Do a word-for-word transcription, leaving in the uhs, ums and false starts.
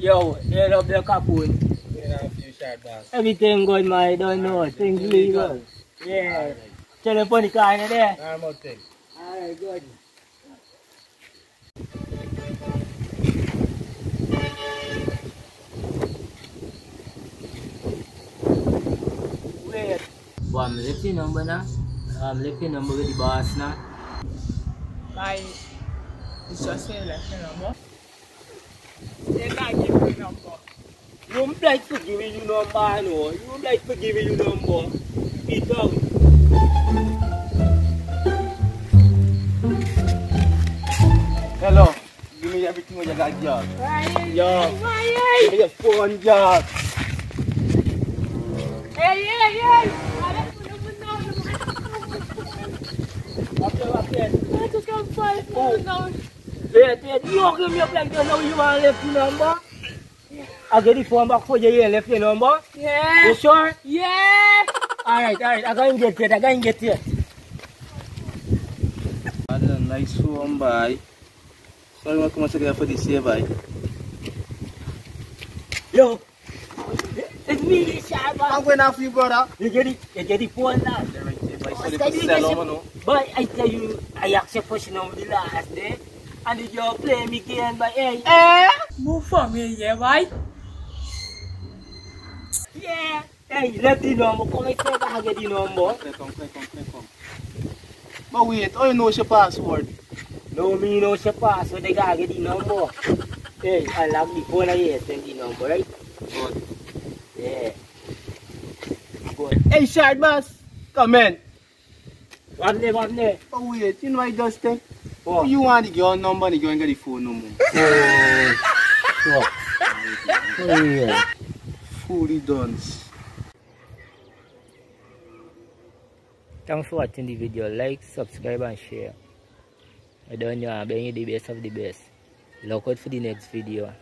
Yo, leero Beka Kun. Everything good, man. You don't know. Things legal. Yeah. Telephone kanye there. Normal thing. Alright, good. Wait. Bro, I'm left your number now. I'm left your number with the boss now. Bye. It's just a left your number. They can't give me number. You would like to give me your number, I know. You would like to give me your number. It out. Hello. Give me everything what you got, girl. Why? Yo. Why? Give me your phone, girl. Hey, hey, hey. Okay, okay. Where to come find phone now? Wait, wait. You give me a blank, you know you want left your number? I get the phone back for you, you left your number? Yeah. You sure? Yeah. Alright, alright, I go and get it, I go and get it. That's a nice phone, bye. Sorry, what come together for this year, bye. Yo, it's me, Shabba. I'm going after you, brother. You get it, you get the phone now. Sorry for selling, no? But I tell you, I accept for you know the last day. And the girl play me again, but hey. Eh? Move from here, yeah, bye. Yeah. Hey, left the number. Come and say that I get the number. Come, come, come, come, come. But wait, how you know she password? No, me know she password. They gotta get the number. Hey, I lock the phone and you send the number, right? Good. Yeah. Good. Hey, Shard Boss, come in. What name, what name? Oh, wait, you know I just think. What? You want the girl number and you ain't got the phone number. Oh, sure. Oh, yeah. Fully done. Thanks for watching the video. Like, subscribe and share. I don't know, I bring you the best of the best. Look out for the next video.